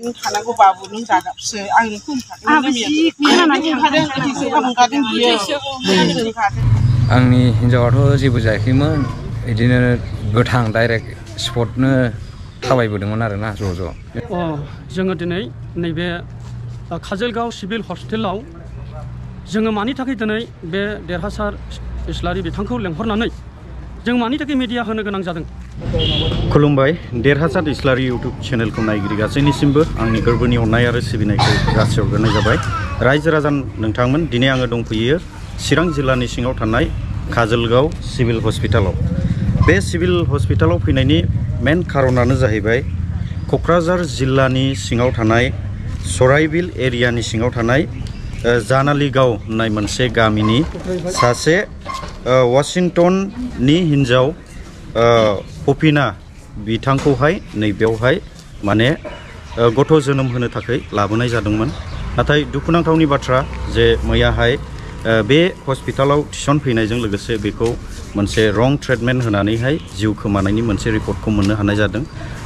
थानांगौ बाबु नों जागाबसो आं नोंखौ आंनि हिनजावाथ' जेबो जायाखैमोन बिदिनो गोथां डाइरेक्ट स्पटनो थाबायबोदोंमोन आरोना ज' जोङो दिनै नैबे काजलगाव सिभिल हस्पिटालाव जोङो मानि थाखाय दिनै बे देरहासार इस्लारि बिथांखौ लेंहरनानै जों मानि थाखाय मिडिया होनो गोनां जादों। खुलुमबाय देरहासार इस्लारि इउट्युब चेनेलखौ नायगिरि गासैनिसिमबो आंनि गोरबोनि अननाय आरो सिबिनायखौ जासिहरग्रोनाय जाबाय। रायजो राजा नोंथांमोन दिनै आङो दंफैयो चिरां जिल्लानि सिङाव थानाय काजलगाव सिभिल हस्पिटालाव। बे सिभिल हस्पिटालाव फैनायनि मेन खारनानो जाहैबाय क'क्राझार जिल्लानि सिङाव थानाय सराइबिल एरियानि सिङाव थानाय जानालिगाव होननाय मोनसे गामिनि सासे वाशिंटननि हिन्जाव पपिना बिथांखौहाय नैबेयावहाय माने गथ' जोनोम होनो थाखाय लाबोनाय जादोंमोन। नाथाय दुखुनांथावनि बाथ्रा जे मैयाहाय बे हस्पिटालाव थिसनफैनायजों लोगोसे बेखौ मोनसे रं ट्रिटमेन्ट होनानैहाय जिउ खोमानायनि मोनसे रिपर्टखौ मोननो हानाय जादों।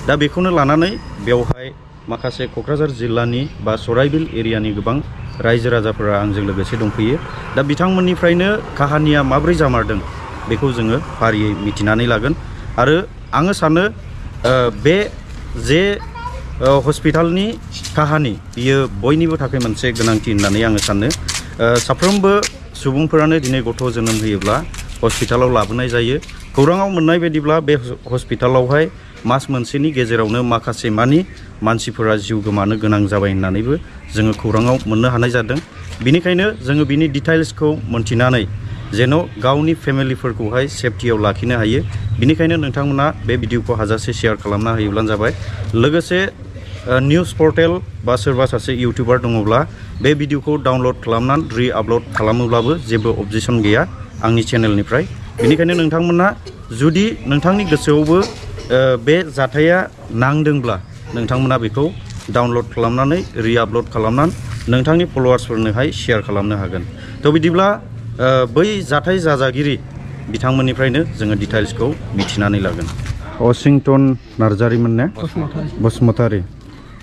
दा बेखौनो लानानै बेवहाय माखासे क'क्राझार जिल्लानि बा सराइबिल एरियानि गोबां रायजो राजाफोरा आंजों लोगोसे दंफैयो। दा बिथांमोननिफ्रायनो काहानिया माब्रै जामारदों बेखौ जोङो फारियै मिथिनानै लागोन। आरो आङो सानो बे जे हस्पिटालनि काहानि बियो बयनिबो थाखाय मोनसे गोनांथि होननानै आङो सानो। साफ्रोमबो सुबुंफोरानो दिनै गथ' जोनोम होयोब्ला हस्पिटालाव लाबोनाय जायो। खौराङाव मोननाय बायदिब्ला बे हस्पिटालावहाय मास मोनसेनि गेजेरावनो माखासे मानि मानसिफोरा जिउ गोमानो गोनां जाबाय होननानैबो जोङो खौराङाव मोननो हानाय जादों। बिनिखायनो जोङो बिनि डिटेल्सखौ मोनथिनानै जेन' गावनि फेमिलिफोरखौहाय सेफटियाव लाखिनो हायो। बिनिखायनो नोंथांमोना बे भिडिअखौ हाजासे शेयार खालामना होयोब्लानो जाबाय। लोगोसे निउस पर्टेल बा सोरबा सासे इउटिउबार दङब्ला बे भिडिअखौ डाउनलड खालामनानै रि-आपल'ड खालामोब्लाबो जेबो अबजेक्सन गैया आंनि चेनेलनिफ्राय। बेनिखायनो नोंथांमोना जुदि नोंथांनि गोसोआवबो बे जाथाया नांदोंब्ला नोंथांमोना बेखौ डाउनलड खालामनानै रि-आपल'ड खालामनानै नोंथांनि फल'वार्सफोरनोहाय शेयार खालामनो हागोन। थ' बिदिब्ला बै जाथाय जाजागिरि बिथांमोननिफ्रायनो जोङो डिटेल्सखौ मिथिनानै लागोन। वाशिंटन नार्जारिमोन ने? बसुमतारी।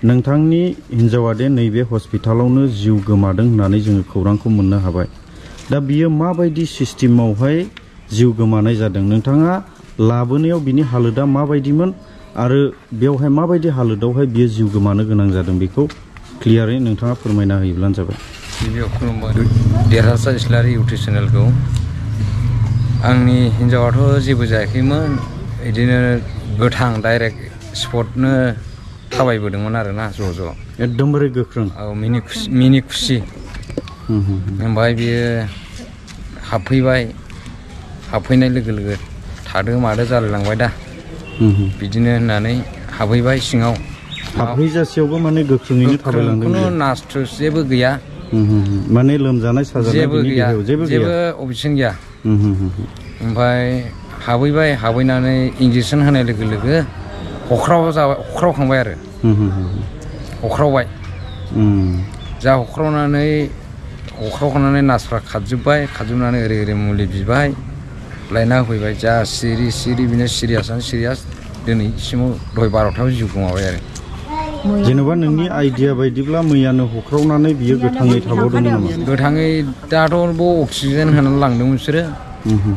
नोंथांनि हिन्जावा दे नैबे हस्पिटालावनो जिउ गोमादों होननानै जोङो खौरांखौ मोननो हाबाय। दा बियो माबायदि सिस्टेमावहाय जिउ गोमानाय जादों? नोंथाङा लाबोनायाव बिनि हालोदा माबायदिमोन आरो बेवहाय माबायदि हालोदावहाय बियो जिउ गोमानो गोनां जादों बेखौ क्लियारै नोंथाङा फोरमायना होयोब्लानो जाबाय। गिबियाव खुलुमबाय देरहासार इस्लारि इउटिउब चेनेलखौ। आंनि हिन्जावाथ' जेबो जायाखैमोन बिदिनो गोथां डाइरेक्ट स्पटनो थाबायबोदोंमोन आरोना ज'। एकदमबारे गोख्रों। औ मिनि खुसि। ओमफ्राय बियो हाबफैनाय लोगो लोगो थादो मादो जालायलांबाय दा बिदिनो होननानै हाबहैबाय सिङाव। हाबहैजासेयावबो माने गोख्रोङैनो थाबायलांदों। खुनु नासथुस जेबो गैया। माने लोमजानाय साजानाय जेबो गैया, जेबो अबजेक्सन गैया। ओमफ्राय हाबहैनानै इंजेक्सन होनाय लोगो लोगो हख्रावखांबाय आरो हख्रावबाय। हख्रावखांनानै नार्सफ्रा खारजोबनानै ओरै मुलि बिबाय लायना होफैबाय। जा सिरि बिनो सिरियास दिनैसिमाव दहाय 12थायाव जिउ गोमाबाय आरो। जेनेबा नोंनि आइडिया बायदिब्ला मैयानो हख्रावनानै बियो गोथाङै थाबावदोंमोन नामा? गोथाङै दाथ' अक्सिजेन होनानै लांदोंमोन बिसोरो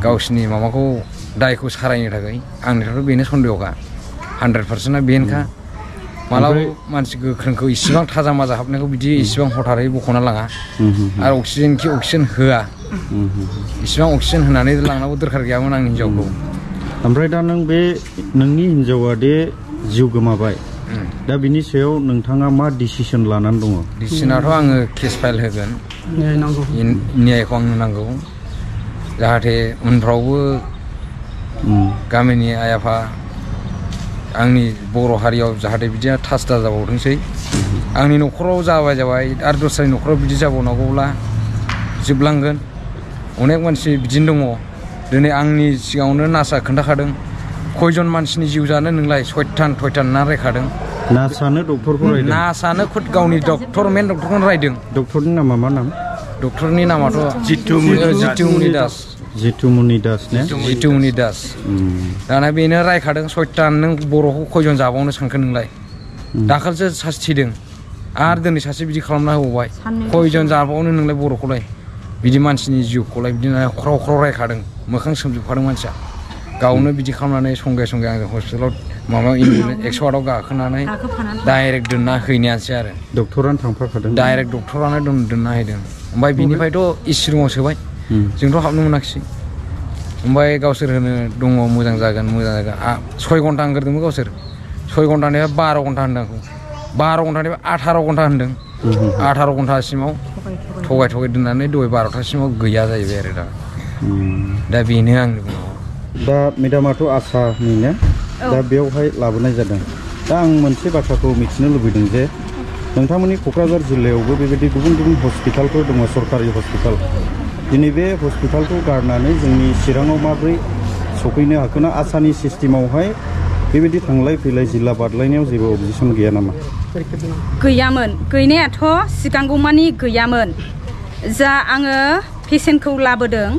गावसिनि माबाखौ दायखौ सारायनो थाखाय। आंनिफ्रायथ' बेनो सन्देहखा 100%। बेनोखा मालाबा मानसि गोख्रोंखौ इसिबां थाजा माजा हाबनायखौ बिदि इसिबां हथारै बख'ना लाङा। आरो अक्सिजेन होआ। इसिबां अक्सिजेन होनानै लांनांगौ दरखार गैयामोन आंनि हिन्जावखौ। ओमफ्राय दा नोंनि हिन्जावा दे जिउ गोमाबाय, दा बिनि सायाव नोंथाङा मा डिसिसन लानानै दङ? डिसिसनाथ' आङो केस फाइल होगोन। न्यायखौ आंनो नांगौ जाहाथे उनफ्रावबो गामिनि आइ आफा आंनि बर' हारियाव जाहाथे बिदिया थास दा जाबावथोंसै। आंनि न'खराव जाबाय आरो दस्रानि न'खराव बिदि जाबावनांगौब्ला जोबलांगोन। अनेक मानसि बिदिनो दङ। दिनै आंनि सिगाङावनो नार्सआ खोन्थाखादों खयजन मानसिनि जिउ जानो नोंलाय 6-8 ना रायखादों। नार्सआनो डक्टरखौ रायदों? नार्सआनो गावनि मेन डक्टरखौनो रायदों। डक्टरनि नामा मा नाम? डक्टरनि नामाथ' जितुमनि दास। जितुमनि दास ने? जितुमनि दास। दाना बेनो रायखादों 6-8 नों बर'खौ खयजन जाबावनो सानखो नोंलाय? दाखालिसो सासे थैदों आरो दिनै सासे बिदि खालामना होबावबाय खयजन जाबावनो नोंलाय बर'खौलाय बिदि मानसिनि जिउखौलाय बिदिनो ख्राव ख्राव रायखादों मोखां सोमजोबखादों मानसिया गावनो बिदि खालामनानै संगे संगे आं हस्पिटालाव माबा 108आव गाखोनानै डाइरेक्ट दोनना हैनायानोसै आरो डक्टरानो थांफाखादों डाइरेक्ट डक्टरानो दोनना हैदों ओमफ्राय बिनिफ्रायथ' एसि रुमाव सोबाय जोंथ' हाबनो मोनाखिसै ओमफ्राय गावसोर होनो दङ मोजां जागोन 6 घन्टा ओंखारदोंमोन गावसोर 6 घन्टानिफ्राय 12 घन्टा होनदों आंखौ 12 घन्टानिफ्राय 18 घन्टा होनदों 18 घन्टासिमाव थगाय दोननानै दहाय 12थासिमाव गैया जाहैबाय आरो दा बेनो आंनि बुंनांगौ दा मेडामाथ' आसानि ना दा बेवहाय लाबोनाय जादों दा आं मोनसे बाथ्राखौ मिथिनो लुबैदों जे नोंथांमोननि क'क्राझार जिल्लायावबो बेबायदि गुबुन गुबुन हस्पिटालफोर दङ सरकारि हस्पिटाल दिनै बे हस्पिटालखौ गारनानै जोंनि चिराङाव माबोरै सफैनो हाखोना आसानि सिस्टेमावहाय बेबायदि थांलाय फैलाय जिल्ला बारलायनायाव जेबो अबजेक्सन गैया नामा गैयामोन गैनायाथ' सिगांगौमानि गैयामोन जा आङो पेसेन्टखौ लाबोदों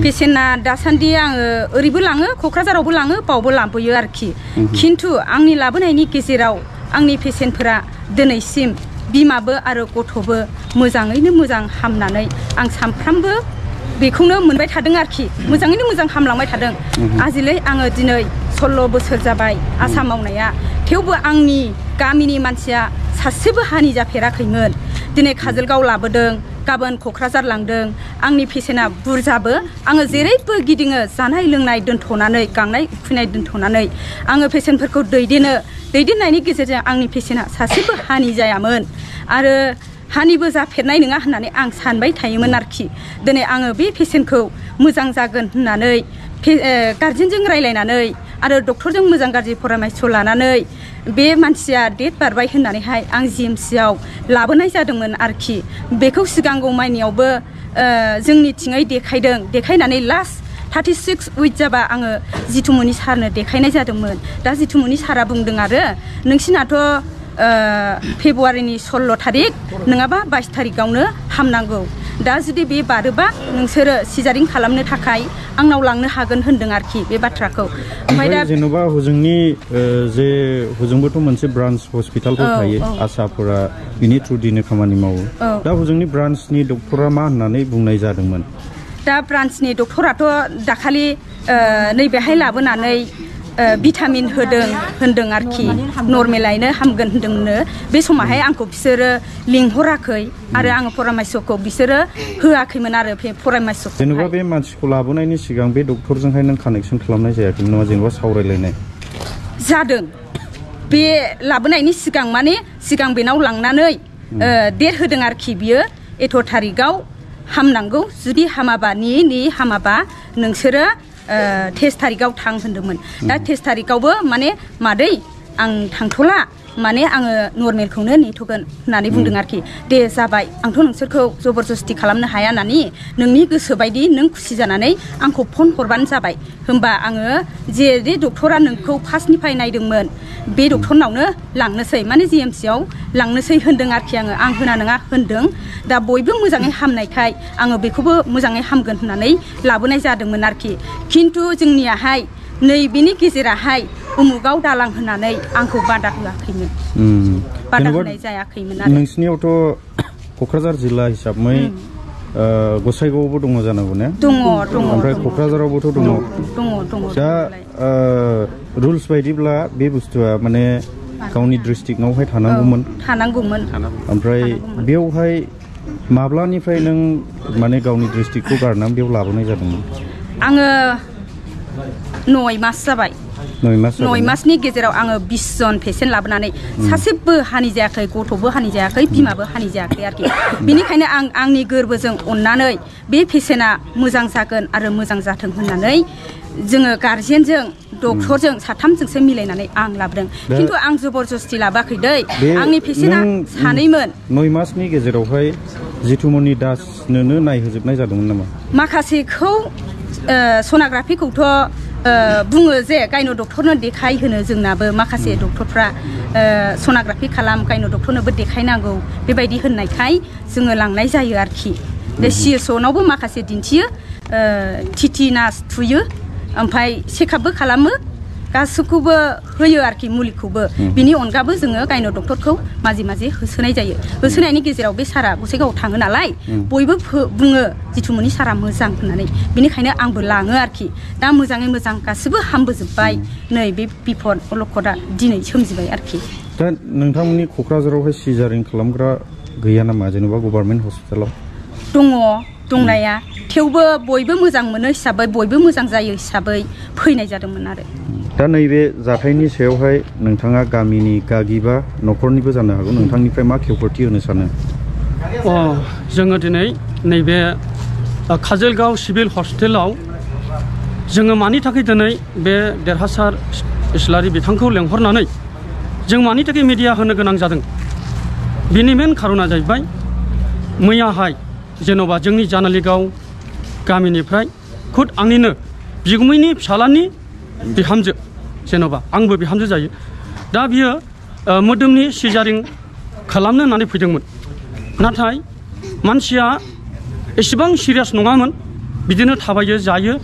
पेसेन्टआ दासान्दि आङो ओरैबो लाङो क'क्राझारावबो लाङो बावबो लाबोयो आरोखि खिन्थु आंनि लाबोनायनि गेजेराव आंनि पेसेन्टफोरा दिनैसिम बिमाबो आरो गथ'बो मोजाङैनो मोजां हामनानै आं सामफ्रामबो बेखौनो मोनबाय थादों आरोखि मोजाङैनो मोजां हामलांबाय थादों आजिलै आङो दिनै 16 बोसोर जाबाय आसा मावनाया थेवबो आंनि गामिनि मानसिया सासेबो हानि जाफेराखैमोन दिनै काजलगाव लाबोदों गाबोन क'क्राझार लांदों आंनि पेसेन्टआ बुरजाबो आङो जेरैबो गिदिङो जानाय लोंनाय दोनथ'नानै गांनाय उखैनाय दोनथ'नानै आङो पेसेन्टफोरखौ दैदेननायनि गेजेरजों आंनि पेसेन्टआ सासेबो हानि जायामोन आरो हानिबो जाफेरनाय नङा होननानै आं सानबाय थायोमोन आरोखि दिनै आङो बे पेसेन्टखौ मोजां जागोन होननानै गार्जेनजों रायलायनानै आरो डक्टरजों मोजां गाज्रि परामर्श लानानै बे मानसिया डेट बारबाय होननानैहाय आं जिएमसिआव लाबोनाय जादोंमोन आरोखि बेखौ सिगांगौ माइनियावबो जोंनिथिङै देखायनानै लास्ट 36 उइक जाबा आङो जितुमनि सारनो देखायनाय जादोंमोन दा जितुमनि सारा बुंदों आरो नोंसिनाथ' फेब्रुवारिनि 16 थारिख नङाबा 22 थारिखआवनो हामनांगौ दा जुदि बे बारोबा नोंसोरो सिजारिं खालामनो थाखाय आंनाव लांनो हागोन होनदों आरोखि बे बाथ्राखौ ओमफ्राय दा जेनेबा हजोंनि जे हजोंबोथ' मोनसे ब्रान्च हस्पिटालफोर थायो आसाफोरा बिनि थ्रुदिनो खामानि मावो दा हजोंनि ब्रान्चनि डक्टरा मा होननानै बुंनाय जादोंमोन दा ब्रान्चनि डक्टराथ' दाखालि नैबेहाय लाबोनानै भिटामिन होनदों आरोखि नर्मेलायनो हामगोन होनदोंनो बे समावहाय आंखौ बिसोरो लिंहराखै आरो आङो परामर्शखौ बिसोरो होआखैमोन आरो परामर्शखौ जेनेबा बे मानसिखौ लाबोनायनि सिगां बे डक्टरजोंहाय नों कानेक्सन खालामनाय जायाखैमोन नामा जेनेबा सावरायलायनाय जादों बे लाबोनायनि सिगां माने सिगां बेनाव लांनानै डेट होदों आरोखि बियो 8 थारिखआव हामनांगौ जुदि हामाबा हामाबा नोंसोरो 23 थारिखआव थां होनदोंमोन दा 23 थारिखआवबो माने मादै आं थांथ'ला माने आङो नर्मेलखौनो नेथ'गोन होननानै बुंदों आरोखि दे जाबाय आंथ' नोंसोरखौ जबरदस्ति खालामनो हाया नानि नोंनि गोसो बायदि नों खुसि जानानै आंखौ फन हरबानो जाबाय होमबा आङो जे डक्टरा नोंखौ फार्स्टनिफ्राय नायदोंमोन बे डक्टरनावनो लांनोसै माने जिएमसिआव लांनोसै होनदों आरोखि आं होना नङा होनदों दा बयबो मोजाङै हामनायखाय आङो बेखौबो मोजाङै हामगोन होननानै लाबोनाय जादोंमोन आरोखि खिन्थु जोंनियाहाय नैबेनि गेजेराहाय उमुगाव दालां होनानै आंखौ बादा होआखैमोन बादा होनाय जायाखैमोन आरो नोंसिनियावथ' क'क्राझार जिल्ला हिसाबै गसाइगावआवबो दङ जानांगौ ने दङ ओमफ्राय क'क्राझारावबोथ' दङ दा रुल्स बायदिब्ला बे बुस्थुआ माने गावनि डिस्ट्रिक्टआवहाय थानांगौमोन ओमफ्राय बेवहाय माब्लानिफ्राय नों माने गावनि डिस्ट्रिक्टखौ गारनानै बेयाव लाबोनाय जादोंमोन आङो 9 मास जाबाय 9 मासनि गेजेराव आङो 20 जन पेसेन्ट लाबोनानै सासेबो हानि जायाखै गथ'बो हानि जायाखै बिमाबो हानि जायाखै आरोखि बेनिखायनो आं आंनि गोरबोजों अननानै बे पेसेन्टआ मोजां जागोन आरो मोजां जाथों होननानै जोङो गार्जेनजों डक्टरजों साथामजोंसो मिलायनानै आं लाबोदों खिन्थु आं जबरदस्ति लाबोआखै दै आंनि पेसेन्टआ सानैमोन 9 मासनि गेजेरावहाय जितुमनि दासनोनो नायहोजोबनाय जादोंमोन नामा माखासेखौ सनाग्राफिखौथ' बुङो जे गायन' डक्टरनो देखायहोनो जोंनाबो माखासे डक्टरफ्रा सनाग्राफि खालाम गायन' डक्टरनोबो देखायनांगौ बेबायदि होननायखाय जोङो लांनाय जायो आरोखि बे CSOनावबो माखासे दिन्थियो टिटि नार्स थुयो ओमफ्राय चेकआपबो खालामो गासैखौबो होयो आरोखि मुलिखौबो बिनि अनगाबो जोङो गायनो डक्टरखौ माजे माजे होसोनाय जायो होसोनायनि गेजेराव बे सारा गसाइगावआव थाङो नालाय बयबो बुङो जिथुमनि सारा मोजां होननानै बेनिखायनो आंबो लाङो आरोखि दा मोजाङै मोजां गासिबो हामबोजोब्बाय नै बे बिपद अलखदा दिनै सोमजिबाय आरोखि दा नोंथांमोननि क'क्राझारावहाय सिजारिं खालामग्रा गैया नामा जेनेबा गभर्नमेन्ट हस्पिटालाव दङ दंनाया थेवबो बयबो मोजां मोनो हिसाबै बयबो मोजां जायो हिसाबै फैनाय जादोंमोन आरो दा नैबे जाथायनि सायावहाय नोंथाङा गामिनि गागिबा न'खरनिबो जानो हागौ नोंथांनिफ्राय मा खेवफोरथि होनो सानो जोङो दिनै नैबे काजलगाव सिभिल हस्पिटालाव जोङो मानि थाखाय दिनै बे देरहासार इस्लारि बिथांखौ लेंहरनानै जों मानि थाखाय मिडिया होनो गोनां जादों बिनि मेन खारना जाहैबाय मैयाहाय जेन'बा जोंनि जानालिगाव गामिनिफ्राय खुद आंनिनो बिगुमैनि फिसालानि बिहामजो जेन'बा आंबो बिहामजो जायो दा बियो मोदोमनि सिजारिं खालामनो होननानै फैदोंमोन नाथाय मानसिया एसेबां सिरियास नङामोन बिदिनो थाबायो जायो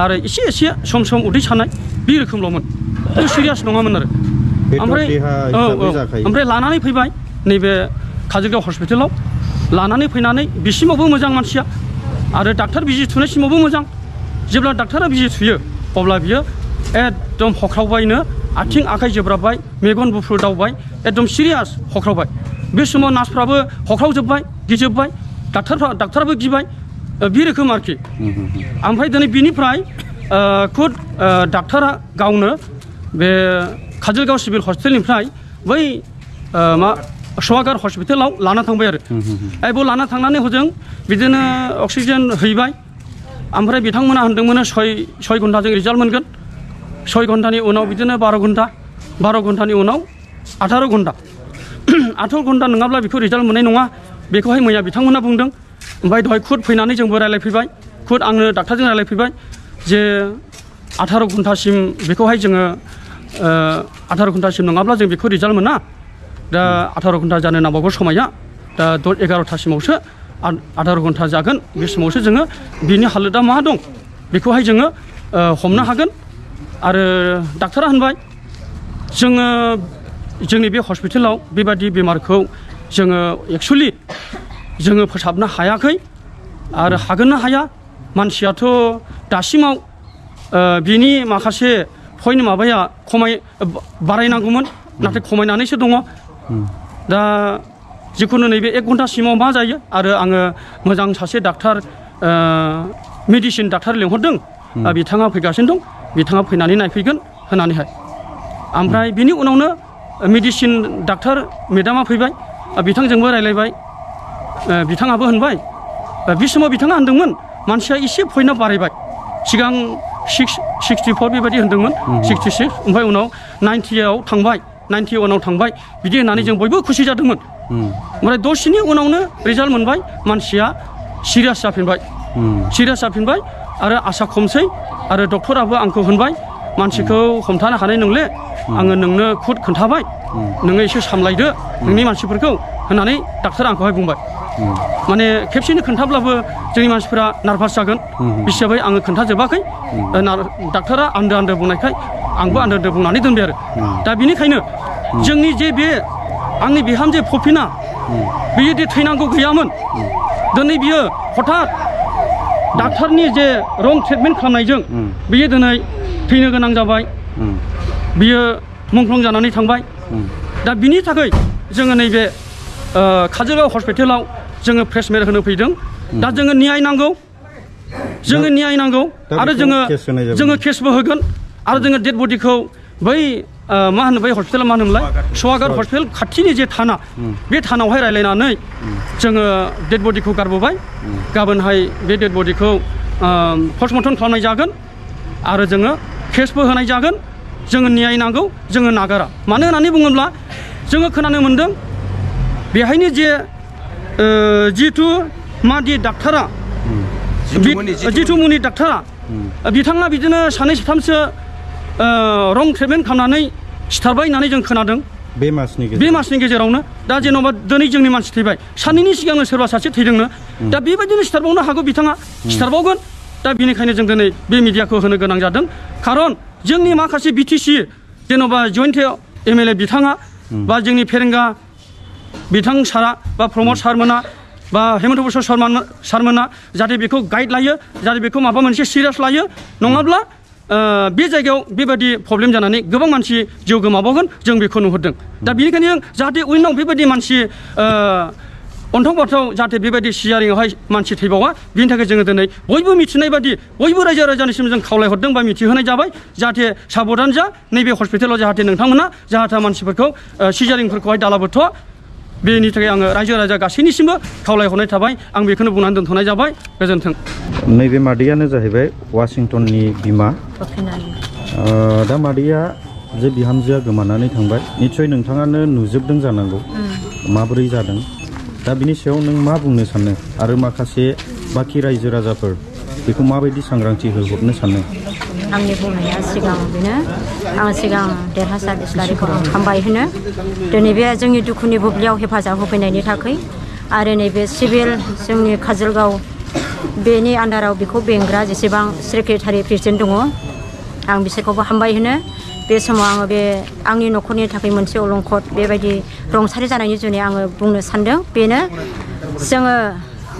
आरो एसे एसे सम सम उदै सानाय बे रोखोमल'मोन सिरियास नङामोन आरो ओमफ्राय लानानै फैबाय नैबे काजलगाव हस्पिटालाव लानानै फैनानै बिसिमावबो मोजां मानसिया आरो डाक्टार बिजि थुनायसिमावबो मोजां जेब्ला डाक्टारा बिजि थुयो अब्ला बियो एकदम हख्रावबायनो आथिं आखाइ जोब्राबबाय मेगन गुफुर दावबाय एकदम सिरियास हख्रावबाय बे समाव नार्सफ्राबो हख्रावजोब्बाय गिजोब्बाय डाक्टाराबो गिबाय बे रोखोम आरोखि ओमफ्राय दिनै बिनिफ्राय खुद डाक्टारा गावनो बे काजलगाव सिभिल हस्पिटालनिफ्राय बै मा सवागार हस्पिटालाव लाना थांबाय आरो बेयाव लाना थांनानै हजों बिदिनो अक्सिजेन हैबाय ओमफ्राय बिथांमोना होनदोंमोन 6 घन्टाजों रिजाल्ट मोनगोन 6 घन्टानि उनाव बिदिनो 12 घन्टानि उनाव 18 घन्टा 18 घन्टा नङाब्ला बेखौ रिजाल्ट मोननाय नङा बेखौहाय मैया बिथांमोना बुंदों ओमफ्राय दहाय खुद फैनानै जोंबो रायलायफैबाय खुद आंनो डाक्टारजों रायलायफैबाय जे 18 घन्टासिम बेखौहाय जोङो 18 घन्टासिम नङाब्ला जों बेखौ रिजाल्ट मोना दा 18 घन्टा जानो नांबावगौ समाया दा 11टासिमावसो 18 घन्टा जागोन बे समावसो जोङो बिनि हालोदा मा दं बेखौहाय जोङो हमनो हागोन आरो डाक्टारा होनबाय जोङो जोंनि बे हस्पिटालाव बेबादि बेमारखौ जोङो एक्चुअलि जोङो फोसाबनो हायाखै आरो हागोन ना हाया मानसियाथ' दासिमाव बिनि माखासे पइन्ट माबाया बारायनांगौमोन नाथाय खमायनानैसो दङ दा जिखुनु नैबे 1 घन्टासिमाव मा जायो आरो आङो मोजां सासे डाक्टार मेडिसिन डाक्टार लेंहरदों बिथाङा फैगासिनो दं बिथाङा फैनानै नायफैगोन होननानैहाय ओमफ्राय बिनि उनावनो मेडिसिन डाक्टार मेडामा फैबाय बिथांजोंबो रायलायबाय बिथाङाबो होनबाय बे समाव बिथाङा होनदोंमोन मानसिया एसे पइन्टआ बारायबाय सिगां 64 बेबायदि होनदोंमोन 66 ओमफ्राय उनाव 90आव थांबाय 91आव थांबाय बिदि होननानै जों बयबो खुसि जादोंमोन ओमफ्राय दसेनि उनावनो रिजाल्ट मोनबाय मानसिया सिरियास जाफिनबाय आरो आसा खमसै आरो डक्टराबो आंखौ होनबाय मानसिखौ हमथानो हानाय नंले आङो नोंनो खुद खोन्थाबाय नोङो एसे सामलायदो नोंनि मानसिफोरखौ होननानै डाक्टारा आंखौहाय बुंबाय माने खेबसेनो खोन्थाब्लाबो जोंनि मानसिफोरा नार्भास जागोन हिसाबै आङो खोन्थाजोबाखै डाक्टारा आन्दो बुंनायखाय आंबो आन्दो बुंनानै दोनबाय आरो दा बिनिखायनो जोंनि जे बे आंनि बिहामजो फफिना बियो दि थैनांगौ गैयामोन दिनै बियो हठात डाक्टारनि जे रं ट्रिटमेन्ट खालामनायजों बियो दिनै थैनो गोनां जाबाय बियो मुंख्लं जानानै थांबाय दा बिनि थाखाय जोङो नैबे काजलगाव हस्पिटालाव जोङो प्रेसमेट होनो फैदों दा जोङो न्याय नांगौ आरो जोङो केसबो होगोन आरो जोङो डेड बडिखौ बै मा होनो बै हस्पिटाला मा होनोमोनलाय सवागार हस्पिटाल खाथिनि जे थाना बे थानावहाय रायलायनानै जोङो डेड बडिखौ गारबोबाय गाबोनहाय बे डेड बडिखौ पस्टमर्टम खालामनाय जागोन आरो जोङो केसबो होनाय जागोन जोङो न्याय नांगौ जोङो नागारा मानो होननानै बुङोब्ला जोङो खोनानो मोन्दों बेहायनो जे जितु मादि डाक्टारा जितुमुनि डाक्टारा बिथाङा बिदिनो 2-3सो रं ट्रिटमेन्ट खालामनानै सिथारबाय होननानै जों खोनादों बे मासनि गेजेरावनो दा जेन'बा दिनै जोंनि मानसि थैबाय साननैनि सिगांनो सोरबा सासे थैदोंनो दा बेबायदिनो सिथारबावनो हागौ बिथाङा सिथारबावगोन दा बेनिखायनो जों दिनै बे मिडियाखौ होनो गोनां जादों खारन जोंनि माखासे बिटिसि जेन'बा जइन्ट एमएलए बिथाङा बा जोंनि फेरेंगा बिथां सारा बा प्रमद सारमोना बा हेमन्त बसर सारमोना जाहाथे बेखौ गाइड लायो जाहाथे बेखौ माबा मोनसे सिरियास लायो नङाब्ला बे जायगायाव बेबायदि प्रब्लेम जानानै गोबां मानसि जिउ गोमाबावगोन जों बेखौ नुहुरदों दा बेनिखायनो जाहाथे उनाव बेबायदि मानसि अन्थाव बाथाव जाहाथे बेबायदि सिजारिंआवहाय मानसि थैबावा बिनि थाखाय जोङो दिनै बयबो मिथिनाय बादि बयबो रायजो राजानिसिम जों खावलायहरदों बा मिथिहोनाय जाबाय जाहाथे साबधान जा नैबे हस्पिटालाव जाहाथे नोंथांमोना जाहाथे मानसिफोरखौ सिजारिंफोरखौहाय दालाबोथ' बेनि थाखाय आङो रायजो राजा गासैनिसिमबो खावलायहरनाय थाबाय आं बेखौनो बुंनानै दोनथ'नाय जाबाय गोजोन्थों नैबे मादैयानो जाहैबाय वाशिंटननि बिमा दा मादैया जे बिहामजोआ गोमानानै थांबाय निस्सय नोंथाङानो नुजोबदों जानांगौ माबोरै जादों दा बिनि सायाव नों मा बुंनो सानो आरो माखासे बाखि रायजो राजाफोर बेखौ माबायदि सांग्रांथि होहरनो सानो आंनि बुंनाया सिगां बेनो आं सिगां देरहासार इस्लारिखौ आं हामबाय होनो दिनै बे जोंनि दुखुनि बुब्लियाव हेफाजाब होफैनायनि थाखाय आरो नैबे सिभिल जोंनि काजलगाव बेनि आन्दाराव बेखौ बेंग्रा जेसेबां सेक्रेटारि प्रेसिडेन्ट दङ आं बिसोरखौबो हामबाय होनो बे समाव आङो बे आंनि न'खरनि थाखाय मोनसे अलंखद बेबायदि रुंसारि जानायनि जुनै आङो बुंनो सानदों बेनो जोङो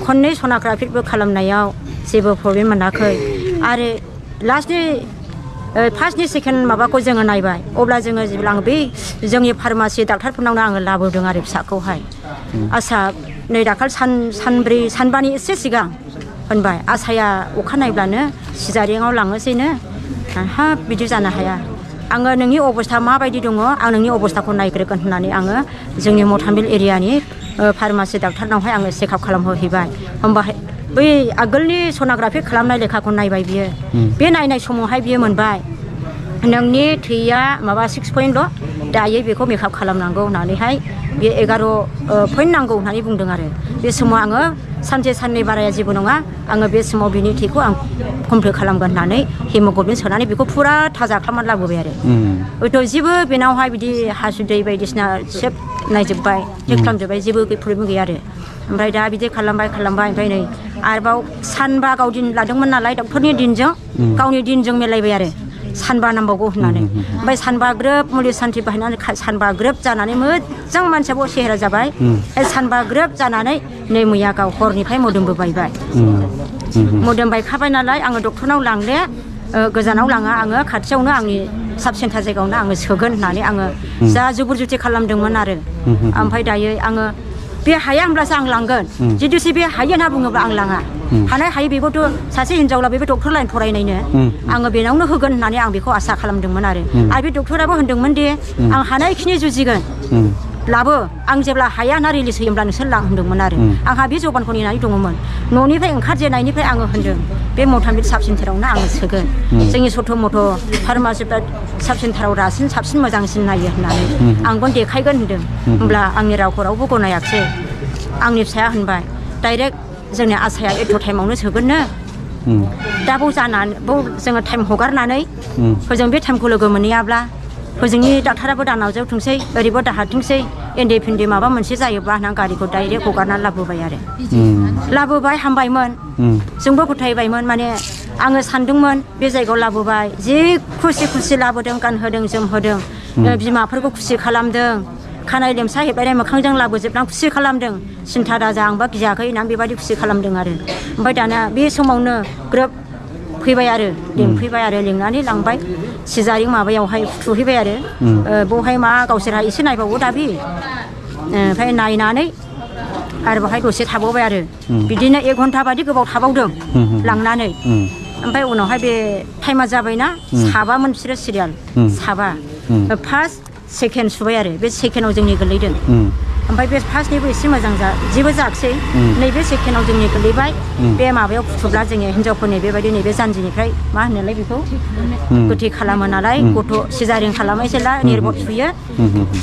खननै सनाग्राफिबो खालामनायाव जेबो प्रब्लेम मोनाखै आरो लास्टनि फार्स्टनि सेकेन्ड माबाखौ जोङो नायबाय अब्ला जोङो जेब्ला आं बै जोंनि फार्मासि डाक्टारफोरनावनो आङो लाबोदों आरो फिसाखौहाय आसा नै दाखालि सानब्रै सानबानि एसे सिगां होनबाय आसाया अखा नायब्लानो सिजारिङाव लाङोसैनो हाब बिदि जानो हाया आङो नोंनि अबस्था माबायदि दङ आं नोंनि अबस्थाखौ नायग्रोगोन होननानै आङो जोंनि मथामिल एरियानि फार्मासि डाक्टारनावहाय आङो चेकआप खालामहोहैबाय होमबाहाय बै आगोलनि सनाग्राफि खालामनाय लेखाखौ नायबाय बियो बे नायनाय समावहाय बियो मोनबाय नोंनि थैया माबा 6 दायो बेखौ मेकआप खालामनांगौ होननानैहाय बे 11 पइन्ट नांगौ होननानै बुंदों आरो बे समाव आङो सानसे साननै बाराया जेबो नङा आङो बे समाव बिनि थैखौ आं कमप्लिट खालामगोन होननानै हेमोग्लबिन सोनानै बेखौ फुरा थाजा खालामनानै लाबोबाय आरो हयथ' जेबो बेनावहाय बिदि हासुदै बायदिसिना सेब नायजोब्बाय चेक खालामजोब्बाय जेबो प्रब्लेम गैया आरो ओमफ्राय दा बिदि खालामबाय ओमफ्राय नै आरोबाव सानबा गाव दिन लादोंमोन नालाय डक्टरनि दिनजों गावनि दिनजों मिलायबाय आरो सानबा नांबावगौ होननानै ओमफ्राय सानबा ग्रोब मुलि सान्थि बाहायनानै सानबा ग्रोब जानानै मोजां मानसियाबो सेहेरा जाबाय सानबा ग्रोब जानानै नै मैया गाव हरनिफ्राय मोदोमबो बायबाय मोदोम बायखाबाय नालाय आङो डक्टरनाव लांले गोजानाव लाङा आङो खाथियावनो आंनि साब सेन्टार जायगायावनो आङो सोगोन होननानै आङो जा जुबुर जुथि खालामदोंमोन आरो ओमफ्राय दायो आङो बे हाया होमब्लासो आं लांगोन जुदिसो बे हायो होनना बुङोब्ला आं लाङा हानाय हायो बेखौथ' सासे हिनजावला बेबो डक्टर लाइन फरायनायनो आङो बेनावनो होगोन होननानै आं बेखौ आसा खालामदोंमोन आरो बे डक्टराबो होनदोंमोन दे आं हानायखिनि जुजिगोन लाबो आं जेब्ला हाया ना रिलिज होयो होमब्ला नोंसोर लां होनदोंमोन आरो आंहा बे जबानखौ नेनानै दङमोन न'निफ्राय ओंखारजेननायनिफ्राय आङो होनदों बे मथामिल साब सेन्टारावनो आङो सोगोन जोंनि सथ' मथ' फार्मासिफ्रा साब सेन्टाराव साबसिन मोजांसिन नायो होननानै आंबो देखायगोन होनदों होमब्ला आंनि रावखौ रावबो गनायाखिसै आंनि फिसाया होनबाय डाइरेक्ट जोंनि आसाया एथ' टाइमावनो सोगोननो दा बाव जानानै बाव जोङो टाइम हगारनानै हजों बे टाइमखौ लोगो मोनहैयाब्ला हजोंनि डाक्टाराबो दानावजोबथोंसै ओरैबो दाहारथोंसै एन्डे फिन्डे माबा मोनसे जायोब्ला होननानै गारिखौ डाइरेक्ट हगारनानै लाबोबाय आरो लाबोबाय हामबायमोन जोंबो फोथायबायमोन माने आङो सानदोंमोन बे जायगायाव लाबोबाय जि खुसि लाबोदों गानहोदों जोमहोदों बिमाफोरखौ खुसि खालामदों खानाय लेमसा हेबलायनाय मोखांजों लाबोजोबनानै खुसि खालामदों सिन्था दाजा आंबा गियाखै होननानै बेबायदि खुसि खालामदों आरो ओमफ्राय दाना बे समावनो ग्रोब फैबाय आरो लिंफैबाय आरो लिंनानै लांबाय सिजारिं माबायावहाय फुथुहैबाय आरो बेवहाय मा गावसोरहा एसे नायबावो दाबि ओमफ्राय नायनानै आरो बेवहाय दसे थाबावबाय आरो बिदिनो 1 घन्टा बादि गोबाव थाबावदों लांनानै ओमफ्राय उनावहाय बे टाइमा जाबायना साबामोन बिसोरो सिरियाल साबा फार्स्ट सेकेन्ड सुबाय आरो बे सेकेन्डआव जोंनि गोलैदों ओमफ्राय बे फार्स्टनिबो एसे मोजां जेबो जायाखिसै नैबे सेकेन्डआव जोंनि गोलैबाय बे माबायाव फुथुब्ला जोङो हिनजावफोरनि बेबायदि नैबे जानजिनिफ्राय मा होनोलाय बेखौ गोथै खालामो नालाय गथ' सिजारिं खालामो जेला निर्बद सुयो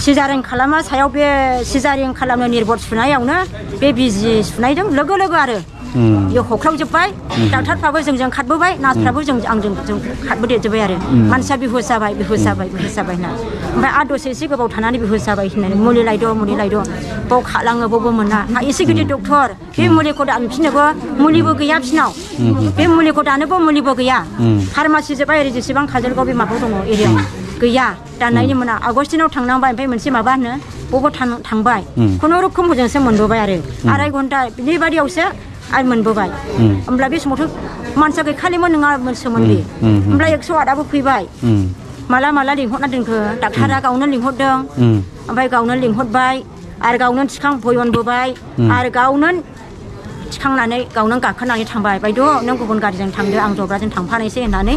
सिजारिं खालामा सायाव बे सिजारिं खालामनो निर्बद सुनायावनो बे बिजि सुनायजों लोगो आरो बेयो हख्रावजोब्बाय डाक्टारफ्राबो जोंजों खारबोबाय नार्सफ्राबो आंजों खारबोदेरजोब्बाय आरो मानसिया बिहुस जाबाय होनना ओमफ्राय आरो दसे एसे गोबाव थानानै बिहुस जाबाय होननानै मुलि लायद' बाव खालाङो बावबो मोना एसे गिदिर डक्टर बे मुलिखौ दानफिननोबो मुलिबो गैया बिसिनाव बे मुलिखौ दानोबो मुलिबो गैया फार्मासि जोब्बाय ओरै जेसेबां काजलगाव बे माबायाव दङ एरियायाव गैया दाननायनि मोना आगस्टिनाव थांनांबाय ओमफ्राय मोनसे माबा होनो बबाव थांबाय खुनुरुखुम हजोंसो मोनबोबाय आरो आराय घन्टा बिनि बादियावसो आरो मोनबोबाय होमब्ला बे समावथ' मानसिया गैखालिमोन नङामोनसोमोन बे होमब्ला 108आबो फैबाय माला लिंहरना दोनखो डाक्टारा गावनो लिंहरदों ओमफ्राय गावनो लिंहरबाय आरो गावनो भयनबोबाय आरो गावनो थिखांनानै गावनो गाखोनानै थांबाय बायद' नों गुबुन गारिजों थांदो आं जब्राजों थांफानोसै होननानै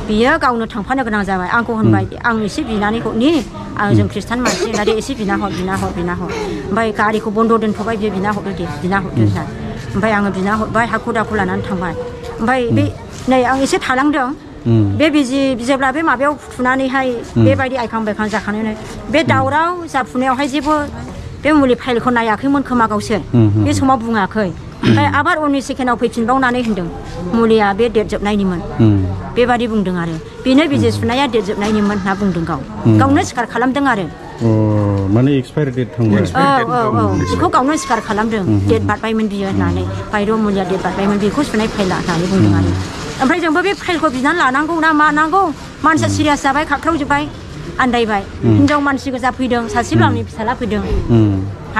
बियो गावनो थांफानो गोनां जाबाय आंखौ होनबाय आं एसे बिनानै हरनि जों खृष्टान मानसि होननानै एसे बिना हर ओमफ्राय गारिखौ बन्द' दोनथ'बाय बियो बिना हरदो होनना ओमफ्राय आङो बिना हरबाय हाखु दाखु लानानै थांबाय ओमफ्राय बे नै आं एसे थालांदों बे जेब्ला बे माबायाव फुथुनानैहाय बेबायदि आइखां बायखां जाखानानै बे दावराव जाफुनायावहाय जेबो बे मुलि फाइलखौ नायाखैमोन खोमा गावसोर बे समाव बुङाखै ओमफ्राय आबार उननि सेकेन्डआव फैफिनबावनानै होनदों मुलिया बे डेट जोबनायनिमोन बेबादि बुंदों आरो बेनो बिजि सुनाया डेट जोबनायनिमोन होनना बुंदों गावनो सिखार खालामदों आरो माने एक्सपायर डेट थांबाय बेखौ गावनो सिखार खालामदों डेट बारबायमोन बियो होननानै बायद' मुलिया डेट बारबायमोन बेखौ सुनाय फाइला होननानै बुंदों आरो ओमफ्राय जोंबो बे फाइलखौ बिनानै लानांगौ ना मानांगौ मानसिया सिरियास जाबाय खाख्रावजोब्बाय आन्दायबाय हिनजाव मानसि गोजा फैदों सासेबो आंनि फिसाला फैदों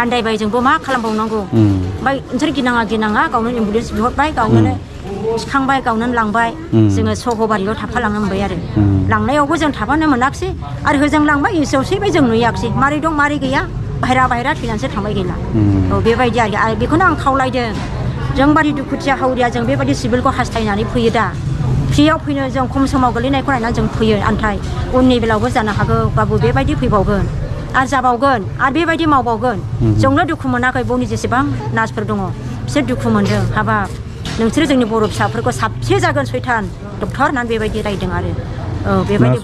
आन्दायबाय जोंबो मा खालामबावनांगौ ओमफ्राय नोंसोर गिनाङा गावनो एम्बुलेन्स बिहरबाय गावनो थिखांबाय गावनो लांबाय जोङो सहबारियाव थाफालांनो मोनबाय आरो लांनायावबो जों थाफानो मोनाखिसै आरो होजों लांबाय एसेयावसैबाय जों नुयाखिसै मारै दं मारै गैया बाहेरा थैनानैसो थांबाय गैला बेबायदि आरो बेखौनो आं खावलायदों जोंबादि दुखुथिया हावरिया जों बेबायदि सिभिलखौ हास्थायनानै फैयो दा फ्रियाव फैनो जों खम समाव गोलैनायखौ नायनानै जों फैयो नाथाय उननि बेलायावबो जानो हागौ बाबु बेबायदि फैबावगोन आरो जाबावगोन आरो बेबायदि मावबावगोन जोंनो दुखु मोनाखै बनि जेसेबां नार्सफोर दङ बिसोर दुखु मोनदों हाबाब नोंसोरो जोंनि बर' फिसाफोरखौ साबसे जागोन सैथान डक्टर होननानै बेबायदि रायदों आरो बेबायदि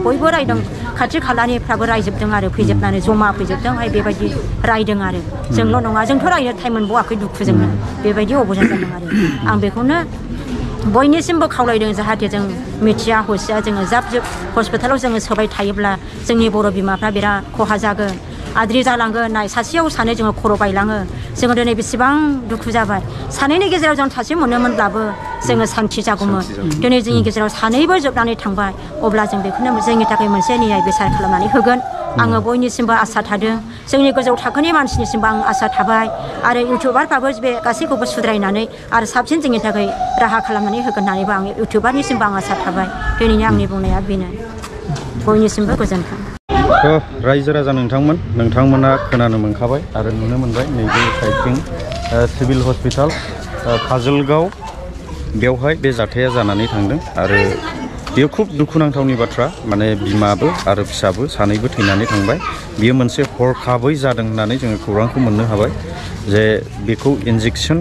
बयबो रायदों खाथि खालानिफ्राबो रायजोबदों आरो फैजोबनानै जमा फैजोबदोंहाय बेबायदि रायदों आरो जोंल' नङा जोंथ' रायनो टाइम मोनबावाखै दुखुजोंनो बेबायदि अबस्था जादों आरो आं बेखौनो बयनिसिमबो खावलायदों जाहाथे जों मिथिया हसिया जोङो जाब हस्पिटालाव जोङो सोबाय थायोब्ला जोंनि बर' बिमाफ्रा बिराद खहा जागोन आद्रि जालांगोन नाय सासेयाव सानै जोङो खर' बायलाङो जोङो दिनै बेसेबां दुखु जाबाय सानैनि गेजेराव जों सासे मोनोमोनब्लाबो जोङो सान्थि जागौमोन दिनै जोंनि गेजेराव सानैबो जोबनानै थांबाय अब्ला जों बेखौनो जोंनि थाखाय मोनसे न्याय बेसार खालामनानै होगोन आङो बयनिसिमबो आसा थादों जोंनि गोजौ थाखोनि मानसिनिसिमबो आं आसा थाबाय आरो इउटुबारफ्राबो बे गासैखौबो सुद्रायनानै आरो साबसिन जोंनि थाखाय राहा खालामनानै होगोन होननानैबो आं इउटुबारनिसिमबो आं आसा थाबाय दिनैनि आंनि बुंनाया बेनो बयनिसिमबो गोजोन्थों रायजो राजा नोंथांमोना खोनानो मोनखाबाय आरो नुनो मोनबाय नैबे साइडथिं सिभिल हस्पिटाल काजलगाव बेवहाय बे जाथाया जानानै थांदों आरो बेयो खुब दुखुनांथावनि बाथ्रा माने बिमाबो आरो फिसाबो सानैबो थैनानै थांबाय बियो मोनसे हरखाबै जादों होननानै जोङो खौरांखौ मोननो हाबाय जे बेखौ इन्जेक्सन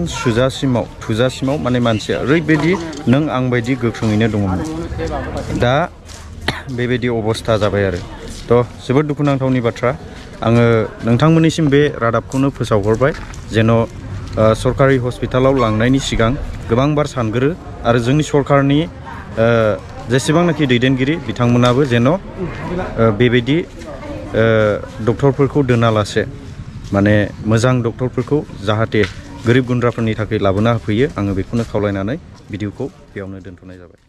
थुजासिमाव माने मानसिया ओरैबायदि नों आं बायदि गोख्रोङैनो दङमोन दा बेबायदि अबस्था जाबाय आरो थ' जोबोद दुखुनांथावनि बाथ्रा आङो नोंथांमोननिसिम बे रादाबखौनो फोसावहरबाय जेन' सरकारि हस्पिटालाव लांनायनि सिगां गोबांबार सानग्रो आरो जोंनि सरकारनि जेसेबांनाखि दैदेनगिरि बिथांमोनाबो जेन' बेबायदि डक्टरफोरखौ दोनालासे माने मोजां डक्टरफोरखौ जाहाथे गोरिब गुन्द्राफोरनि थाखाय लाबोना होफैयो आङो बेखौनो खावलायनानै भिडिअखौ बेयावनो दोनथ'नाय जाबाय।